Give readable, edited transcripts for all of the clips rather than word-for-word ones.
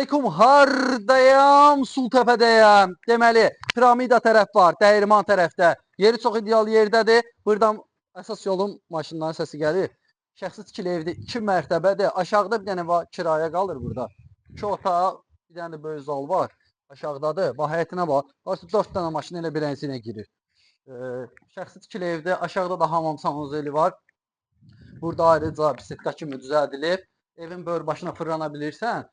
Aleyküm, hardayam? Sultəpədəyəm. Deməli, piramida tərəf var, dəyirman tərəfdə. Yeri çox ideal yerdədir. Buradan əsas yolun maşınların səsi gəlir. Şəxsi tikili evdir, 2 mərtəbədir. Aşağıda bir dənə var, kirayə qalır burada. 2 otaq, bir dənə də böyük zal var. Aşağıdadır. Bax, həyətinə bax. Bax, 4 dənə maşın elə bir ilə girir. Şəxsi tikili evdə aşağıda da hamam sanuzeli var. Burada ayrıca bisiklet kimi düzəldilib. Evin böyür başına fırlana bilirsən.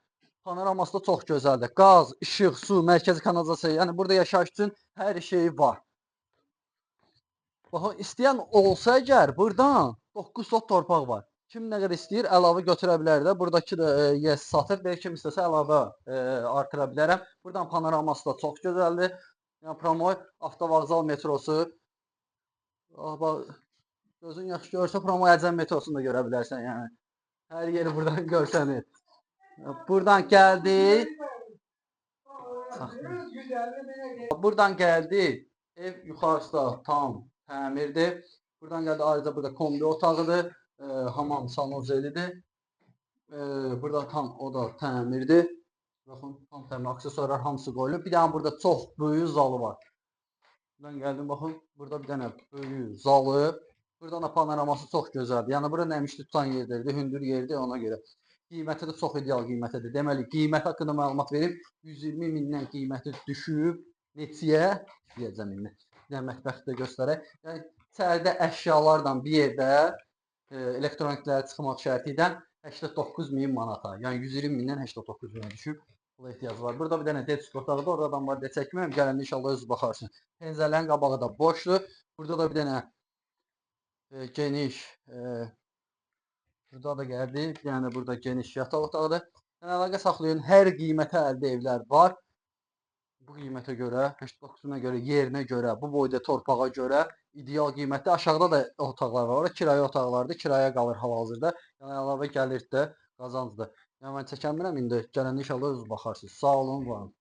Panoraması da çox gözəldir. Qaz, işıq, su, mərkəzi kanalizasiya, yəni burada yaşayış üçün hər şey var. Baxın, istəyən olsa əgər buradan 9 sot torpaq var. Kim nə qədər istəyir, əlavə götürə bilər də. Buradakı da yes satır. Deyir kim istəsə əlavə artıra bilərəm. Buradan panoraması da çox gözəldir. Yəni Promoy avtovağzal metrosu. Ah, bax, gözün yaxşı görsə Promoy Əcəm metrosunu da görə bilərsən yəni. Hər yeri buradan görsənir. Buradan gəldi. Buradan gəldi. Ev yuxarısı da tam təmirdir. Buradan gəldi ayrıca burada kombi otağıdır. Hamam sanuzelidir. Burada tam o da təmirdir. Baxın, tam təmir, aksesuarlar hamısı qoyulub. Bir dənə burada çox böyük zalı var. Buradan gəldim, baxın, burada bir dənə böyük zalı. Buradan da panoraması çox gözəldir. Yəni bura nəmişli tutan yerdir, hündür yerdir ona görə. Qiyməti də çox ideal qiymətidir. Deməli, qiymət haqqında məlumat verim. 120 mindən qiyməti düşüb. Neçəyə? Deyəcəm indi. Bir dənə mətbəxi də göstərək. Yəni içəridə əşyalarla bir yerdə elektronikləri çıxmaq şərti ilə 89 min manata. Yəni 120 mindən 89 minə düşüb. Pula ehtiyacı var. Burada bir dənə detsk otağıdır. Oradan var deyə çəkmirəm. Gələndə inşallah özünüz baxarsınız. Pəncərələrin qabağı da boşdur. Burada da bir dənə geniş burada da gəldi. Bir dənə də burada geniş yataq otağıdır. Yəni əlaqə saxlayın. Hər qiymətə əldə evlər var. Bu qiymətə görə, 89-una görə, yerinə görə, bu boyda torpağa görə ideal qiymətdə. Aşağıda da otaqlar var. Ora kirayə otaqlardır. Kirayə qalır hal-hazırda. Yəni əlavə gəlir də, qazancdır. Yəni mən çəkəmirəm indi. Gələndə inşallah özünüz baxarsınız. Sağ olun, var olun.